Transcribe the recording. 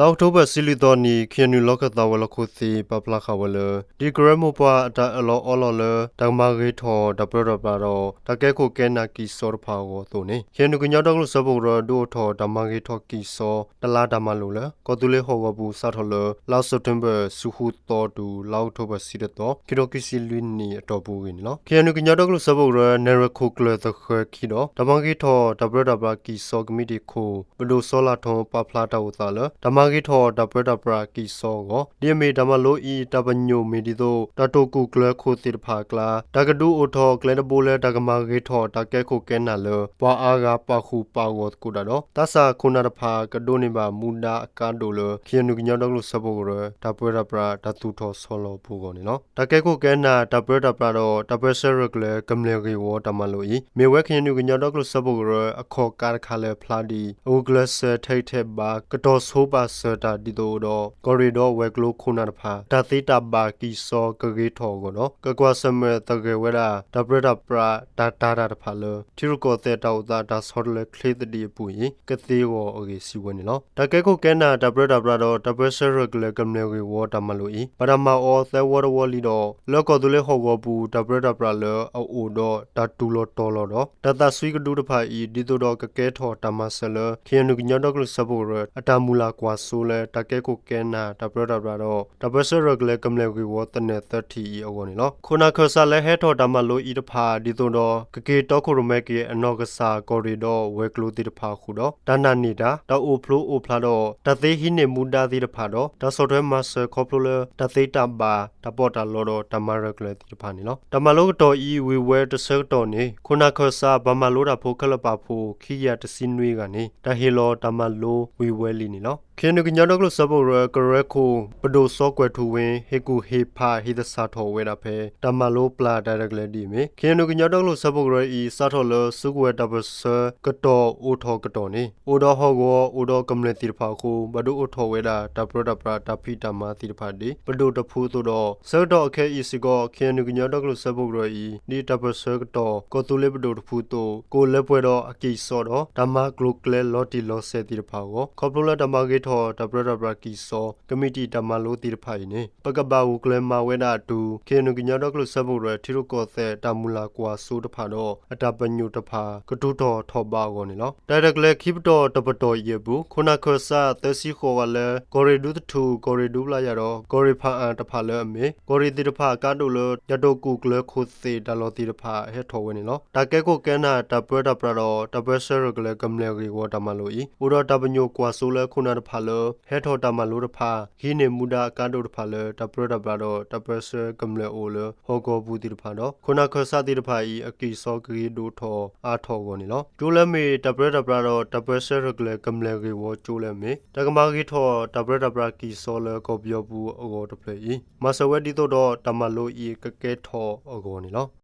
လါအီးကထိဘၢၣ် တဆံလွံၢ်သီနံၤ ခ့ၣ်အဲၣ်ယူၣ်လီၢ်ခၢၣ်သးဝဲၤလီၢ်ခိၣ်သ့ၣ် ပာ်ဖျါဃာ်ဝဲလၢ တံၤကရၢမိၢ်ပှၢ်အတၢ်အၢၣ်လီၤအီလီၤလၢ တၢ်ကမၤဂ့ၤထီၣ်တၢ်ပၢတၢ်ပြးဒီး တၢ်ကဲခိၣ်ကဲနၢ်ကံၢ်စီတဖၣ်အဂီၢ်အသိးန့ၣ် ခ့ၣ်အဲၣ်ယူၣ်ကညီဒီကလုာ်စၢဖှိၣ်ကရၢ ဒုးအိၣ်ထီၣ်တၢ်မၤဂ့ၤထီၣ်ကံၢ်စီ တလါတၢ်မၤလိာ်လၢ ကီၢ်သူလ့ၤဟီၣ်ကဝီၤပူၤ စးထီၣ်လၢ လါစဲးပထ့ဘၢၣ် ဆူဃုသီတုၤ လါအီးကထိဘၢၣ် တဆံတၢသီ ခံထိခံဆံလွံၢ်နံၣ်အတီၢ်ပူၤအဂ့ၢ်န့ၣ်လီၤ. ခ့ၣ်အဲၣ်ယူၣ်ကညီဒီကလုာ်စၢဖှိၣ်ကရၢ နဲၣ်ရွဲၣ်ခိၣ်ကျၢၢ်သဃဲၤခံဒီး တၢ်မၤဂ့ၤထီၣ်တၢ်ပၢတၢ်ပြးကံၢ်စီကမံးတံာ်ခိၣ် ပဒိၣ်စီၤလါထီ ပာ်ဖျါတၢ်အိၣ်သးလၢ တၢ်မၤဂ့ၤထီၣ်တၢ်ပၢတၢ်ပြးကံၢ်စီအဂီၢ် ဒ်အမ့ၢ်တၢ်မၤလိအံၤ တၢ်ပညိၣ်မ့ၢ်ဒ်သိး တၢ်တိာ်ကူၣ်ကျဲၤခိၣ်သ့ၣ်တဖၣ်အကျါ တၢ်ကဒုးအိၣ်ထီၣ်ကျဲတဘိလၢတၢ်ကမၤဂ့ၤထီၣ်တၢ်ကဲခိၣ်ကဲနၢ်လၢ ပှၤအါဂၤပာ်ဃုာ်ပာ်ဂီၢ်သကိးတၢ်ဒီး သးစၢ်ခိၣ်နၢ်တဖၣ်ကဒိးန့ၢ်ဘၣ်မူဒါအကါဒိၣ်လၢ ခ့ၣ်အဲၣ်ယူၣ်ကညီဒီကလုာ်စၢဖှိၣ်ကရၢ တၢ်ပၢတၢ်ပြးတၢ်သူၣ်ထီၣ်ဆီလီၤအပူၤအဂီၢ်န့ၣ်လီၤ. တၢ်ကဲခိၣ်ကဲနၢ်တၢ်ပၢတၢ်ပြးဒီး တၢ်ပၢဆှၢရဲၣ်ကျဲၤကမျၢၢ်ဂ့ၢ်ဝီတၢ်မၤလိအံၤ မ့ၢ်ဝဲခ့ၣ်အဲၣ်ယူၣ်ကညီဒီကလုာ်စၢဖှိၣ်ကရၢ အခီၣ်ကါတခါလၢဖျါဒ် အဂုာ်ကျဲးစၢးထဲးဂံၢ်ထဲးဘါ ကတီၤဆိပာ်စၢၤတၢ်ဒ်သိးဒီး ကီၢ်ရ့ၣ်ဒီးဝဲၤကျိၤခိၣ်နၢ်တဖၣ် တၢ်သ့တၢ်ဘၣ်ကံၢ်စီကဂ့ၤထီၣ်အဂီၢ်ဒီး ကကွၢ်ဆၢၣ်မဲာ်သဂၢၢ်ဝဲဒၣ် တၢ်ပၢတၢ်ပြးတၢ်တာ်တၢ်တဖၣ်လၢ ထံရူၢ်ကီၢ်သဲးတၢ်အိၣ်သးတၢ်ဆီတလဲချ့သဒံးအပူၤအံၤ ကသ့အဂီၢ်အဂ့ၢ်စံးဝဲန့ၣ်လီၤ. တၢ်ကဲခိၣ်ကဲနၢ်တၢ်ပၢတၢ်ပြးဒီး တၢ်ပၢဆှၢရဲၣ်ကျဲၤကမျၢၢ်ဂ့ၢ်ဝီတၢ်မၤလိအံၤ ဘၣ်တၢ်မၤအီၤသၢဝီတဝီလံဒီး လၢကီၢ်သူလ့ၤဟီၣ်ကဝီၤပူၤ တၢ်ပၢတၢ်ပြးလၢအအိၣ်ဒီးတၢ်တူၢ်လိာ်တီၤလိာ်ဒီး တၢ်သးစွံကဒုတဖၣ်အံၤ ဒ်သိးဒီးကကဲထီၣ်တၢ်မၤစၢၤလၢ ခ့ၣ်အဲၣ်ယူၣ်ကညီဒီကလုာ်စၢဖှိၣ်ကရၢ အတၢ်မုၢ်လၢ်ကွၢ်စိလၢ တၢ်ကဲခိၣ်ကဲနၢ်တၢ်ပၢတၢ်ပြးဒီး တၢ်ပၢဆှၢရဲၣ်ကျဲၤကမျၢၢ်ဂ့ၢ်ဝီသနၢၣ်သၢထံၣ်အံၤအဂီၢ်န့ၣ်လီၤ. ခိၣ်နၢ်ခၢၣ်စးလၢဟဲထီၣ်တၢ်မၤလိအံၤတဖၣ် ဒ်သိးဒီး ကက့ၤတီခိၣ်ရိၣ်မဲက့ၤအနီၢ်ကစၢ်ကီၢ်ရ့ၣ်ဒီးဝဲၤကျိၤသ့ၣ်တဖၣ်အဃုာ်ဒီး တၢ်နာ်န့ၢ်တၢ် တၢ်အိၣ်ဖျိအိၣ်ဖျါဒီး တၢ်သ့ဟံးန့ၢ်မူဒါသ့ၣ်တဖၣ်ဒီး တၢ်ဆီၣ်ထွဲမၤစၢၤခီဖျိလၢ တၢ်သ့တၢ်ဘၣ် တၢ်ပီးတၢ်လီဒီးတၢ်မၤရဲၣ်ကျဲၤသ့ၣ်တဖၣ်န့ၣ်လီၤ. တၢ်မၤလိကတီၢ်အံၤ ဝံၤဝဲတဆၢကတီၢ်န့ၣ် ခိၣ်နၢ်ခၢၣ်စးပှၤမၤလိတၢ်ဖိခဲလၢာ်ပာ်ဖှိၣ် ခံကယၤတဆံနွံဂၤန့ၣ် တၢ်ဟ့ၣ်လီၤတၢ်မၤလိဝံၤဝဲလံန့ၣ်လီၤ. ခ့ၣ်အဲၣ်ယူၣ်ကညီဒီကလုာ်စၢဖှိၣ်ကရၢ ကရၢခိၣ် ပဒိၣ်စီၤကွဲၤထူဝ့ ဟ့ၣ်ကူၣ်ဟ့ၣ်ဖးဟ့ၣ်သဆၣ်ထီၣ်ဝဲဒၣ်ဖဲ တၢ်မၤလိပျၢ်တၢ်ရဲၣ်ကျဲၤဒ်အမ့ၢ် ခ့ၣ်အဲၣ်ယူၣ်ကညီဒီကလုာ်စၢဖှိၣ်ကရၢအံၤ စးထီၣ်လၢစုကဝဲၤတၢ်ပၢၢ်ဆၢကတီၢ်အိၣ်ထီၣ်ကတီၢ်န့ၣ် အိၣ်ဒီးဟီၣ်ကဝီၤ အိၣ်ဒီးကမျၢၢ်သ့ၣ်တဖၣ်အဃိ ဘၣ်ဒုးအိၣ်ထီၣ်ဝဲဒၣ် တၢ်ပၢတၢ်ပြးတၢ်ဖံးတၢ်မၤသ့ၣ်တဖၣ်ဒ် ပဒိၣ်တဖုအသိးဒီး ဆၢကတီၢ်အခဲအံၤစ့ၢ်ကီး ခ့ၣ်အဲၣ်ယူၣ်ကညီဒီကလုာ်စၢဖှိၣ်ကရၢအံၤ ဒ်တၢ်ပၢၢ်ဆၢကတီၢ် ကီၢ်သူလ့ၤပဒိၣ်တဖုအသိး ကအိၣ်လၢပှဲၤဒီးအကံၢ်စီဒီး တၢ်မၤကျိၤကျဲလီၤတံၢ်လီၤဆဲးသ့ၣ်တဖၣ်အဂီၢ် ခီဖျိလၢတၢ်မၤဂ့ၤထီၣ် တၢ်ပၢတၢ်ပြးကံၢ်စီ ကမံးတံာ်တၢ်မၤလိသ့ၣ်တဖၣ်အံၤန့ၣ် ပကဘၣ်ဂုာ်ကျဲၤမၤဝဲဒၣ်အတုၤ ခ့ၣ်အဲၣ်ယူၣ်ကညီဒီကလုာ်စၢဖှိၣ်ကရၢ ထံရူၢ်ကီၢ်သဲးတၢ်မုၢ်လၢ်ကွၢ်စိတဖၣ်ဒီး အတၢ်ပညိၣ်တဖၣ် ကတူၢ်ထီၣ်ထီၣ်ဘးအဂီၢ်န့ၣ်လီၤ. တၢ်ရဲၣ်ကျဲၤခံပတီၢ်တပတီၢ်အံၤအပူၤ ခိၣ်နၢ်ခၢၣ်စးသၢဆံဃိးဂၤလၢ ကီၢ်ရ့ၣ်ဒူသထူၣ် ကီၢ်ရ့ၣ်ဒူပျၢ်ယၢ်ဒီး ကီၢ်ရ့ၣ်ဖးအၣ်တဖၣ်လၢအမ့ၢ် ကီၢ်ရ့ၣ်သ့ၣ်တဖၣ်အကါဒိၣ်လၢ တၢ်တိာ်ကူၣ်ကျဲၤခိၣ်သ့ၣ်တၢ်လီၢ်သ့ၣ်တဖၣ် ဟဲထီၣ်ဝဲန့ၣ်လီၤ. တၢ်ကဲခိၣ်ကဲနၢ်တၢ်ပၢတၢ်ပြးဒီး တၢ်ပၢဆှၢရဲၣ်ကျဲၤကမျၢၢ်ဂ့ၢ်ဝီတၢ်မၤလိအံၤ အိၣ်ဒီးတၢ်ပညိၣ်ကွၢ်စိလၢခိၣ်နၢ်တဖၣ်လၢ ဟဲထီၣ်တၢ်မၤလိတဖၣ် ဟံးန့ၢ်မူဒါအကါဒိၣ်တဖၣ်လၢ တၢ်ပၢတၢ်ပြးဒီး တၢ်ပၢဆှၢကမျၢၢ်အိၣ်လၢဟီၣ်ကဝီၤပူၤသ့ၣ်တဖၣ်ဒီး ခိၣ်နၢ်ခၢၣ်စးသ့ၣ်တဖၣ်အံၤ အကံၢ်စီကဂ့ၤဒိၣ်ထီၣ်အါထီၣ်အဂီၢ်န့ၣ်လီၤ. ကၠိလၢမ့ၢ်တၢ်ပၢတၢ်ပြးဒီး တၢ်ပၢဆှၢရဲၣ်ကျဲၤကမျၢၢ်ဂ့ၢ်ဝီကၠိလၢအမ့ၢ် တၢ်ကမၤဂ့ၤထီၣ်တၢ်ပၢတၢ်ပြးကံၢ်စီလၢကီၢ်ပယီၤပူၤအဂီၢ်တဖျၢၣ်အံၤ မၤစၢၤဝဲဒ်သိးဒီး တၢ်မၤလိအံၤကကဲထီၣ်အဂီၢ်န့ၣ်လီၤ.